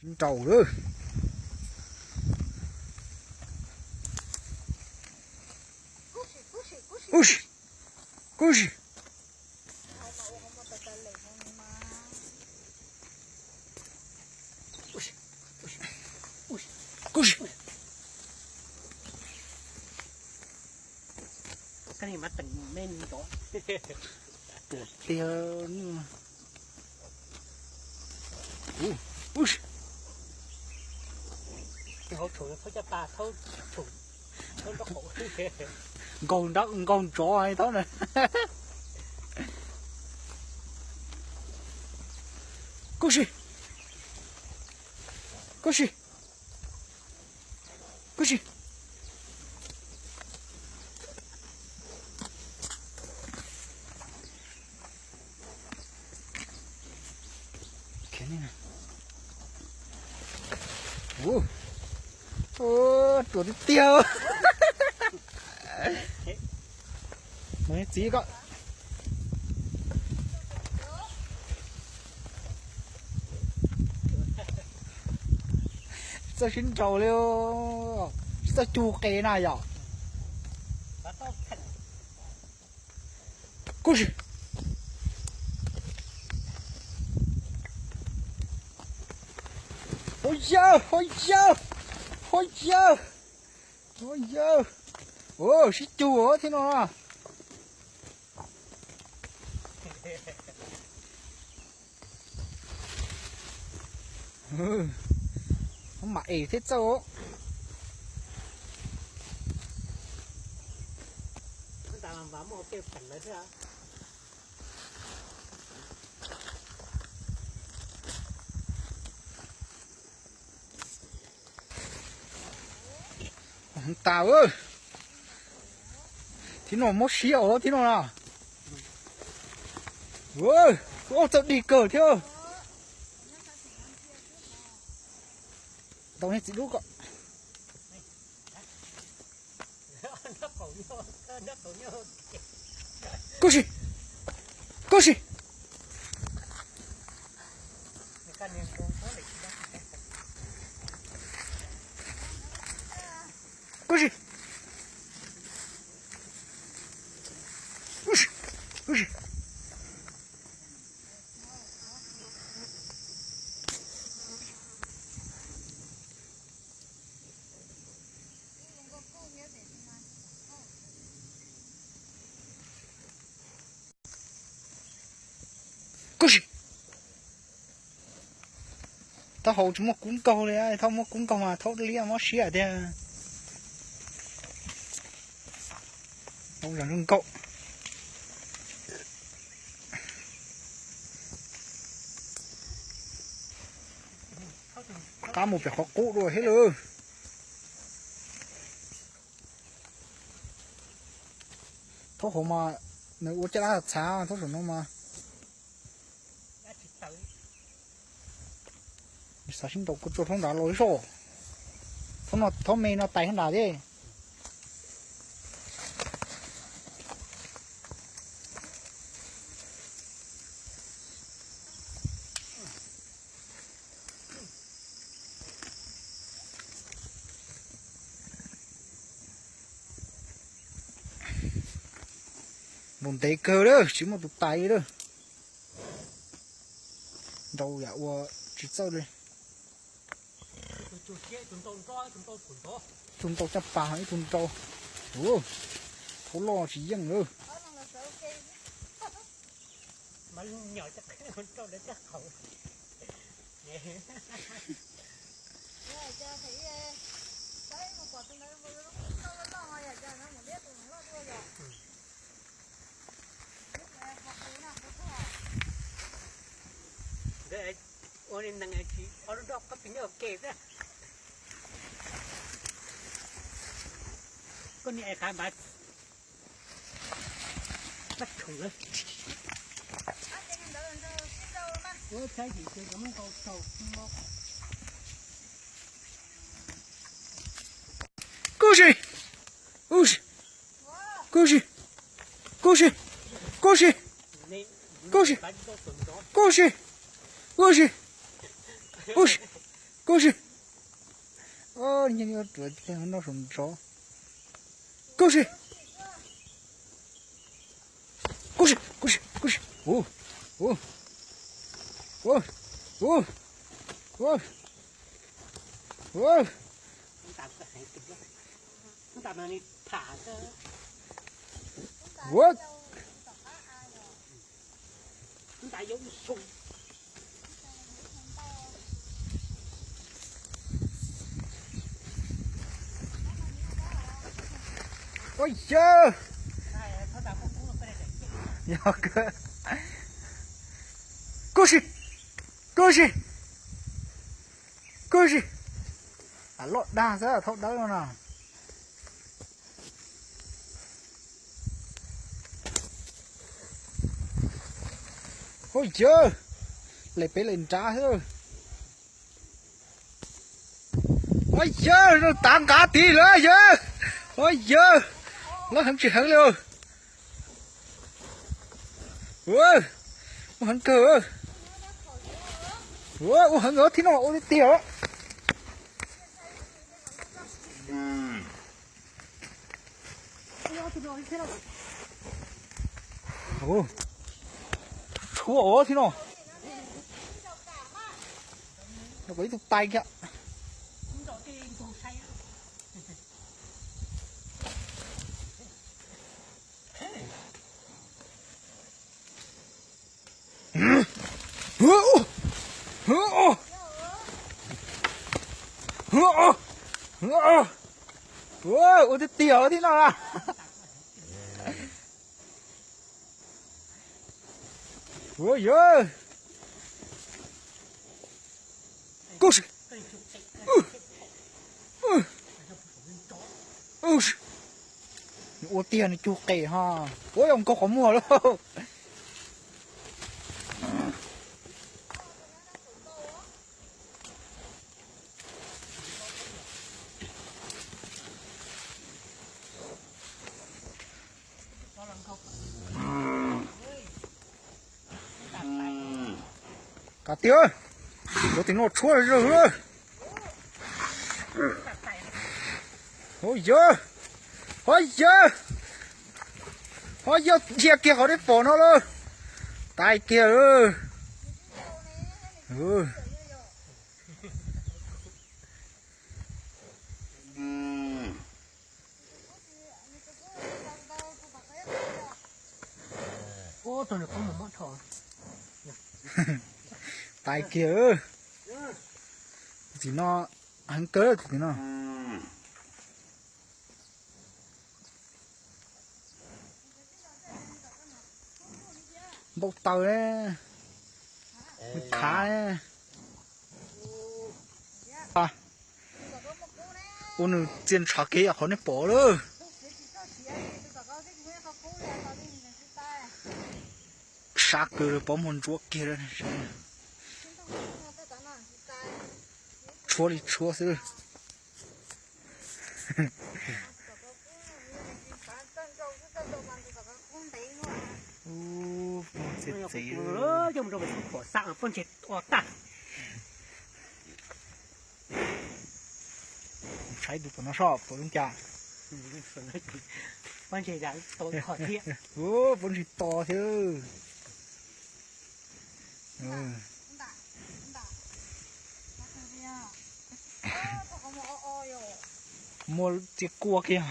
Nraus lawm. Ub si, ub si. Ub si. Tiag. Ub si. Nkaug nrov nkaug ntsov thaub na. Kub si. Kub si. Kub si. Ruam tiag tiag. Txiv ko. Txawj sib nraus li, tsis txawj cug qe na yom. Kub si. Hov yawg, hov yawg, hov yawg, hov yawg. Sib cug thiab no. Mam es thiab txawj. Tas, thiab no mob siab os thiab no na. Ua txawj dig kawg thiab. Tau nej txiv dub ko. Kub si, kub si, kub si, kub si. Kub si. Taub hau tsis muaj kub nkaug li, thaub muaj kub nkaug mas thaub liab mob siab tiag. Thaub zoo nkaus. Qab mus pem qhov qub dua thiab lawm. Thaub hauv mas nws ua caj dab txhav, thaub saum no mas. Xav sib nraus kuv tsuas thaub nrad los ib zog. Thaub no, thaub me no tais nrad thiab. Nraus ntev kawg lawm, tsis muaj tus tais li lawm. Nraus yam uas tsis txawj li. Ib tug nraus caj pas, ib tug nraus. Thaub loj tsis yeej lawm. Ua li nees tsis ob lub nroj qab pis nyob ua ke xwb. Koj niag es qav npav. Kub si, kub si, kub si, kub si, kub si, kub si, kub si, kub si, kub si. Kub si. Nyob ruam no saum ntsov. Kub si. Kub si, kub si, kub si. Ua, ua, ua, ua, ua, ua. Ua. Ua yawg. Yog kawg. Kub si, kub si, kub si. Loj dag xwb thaub dawb no no. Ua yawg, lem pem lem nrad xwb. Ua yawg, no tav nqav tid lawm yawg. Ua yawg, loj heev tsis heev li. Ua, ua heev kawg. Ua, ua heev kawg thiab no, ua tiag tiag. Tshuav ua thiab no. Ib tug tais kiag. Ua tiag tiag thiab no. Ua yawg. Kub si. Ua tiag nws cug qe ho. Ua yog nkaug qhov muag lauj. Kav tiag, yuav tim no tshuab zog. Ho yawg, ho yawg, ho yawg, dhia kiag qhov dej pom no lawm. Tais kiag. Tais kiag. Tim no heev kawg tim no. Npau taws ne, khav ne. Ua nws txia ntshav kev qhov nej pom lawm. Sab kawg pov muag ntsuab kiag. Tshuab li tshuab xwb. Txiv, txiv, pob ntseg ua tag. Saib tus tom no soj puas zoo cas. Pob ntseg to thiab. Pob ntseg to thiab. Muaj txiag kua kiag.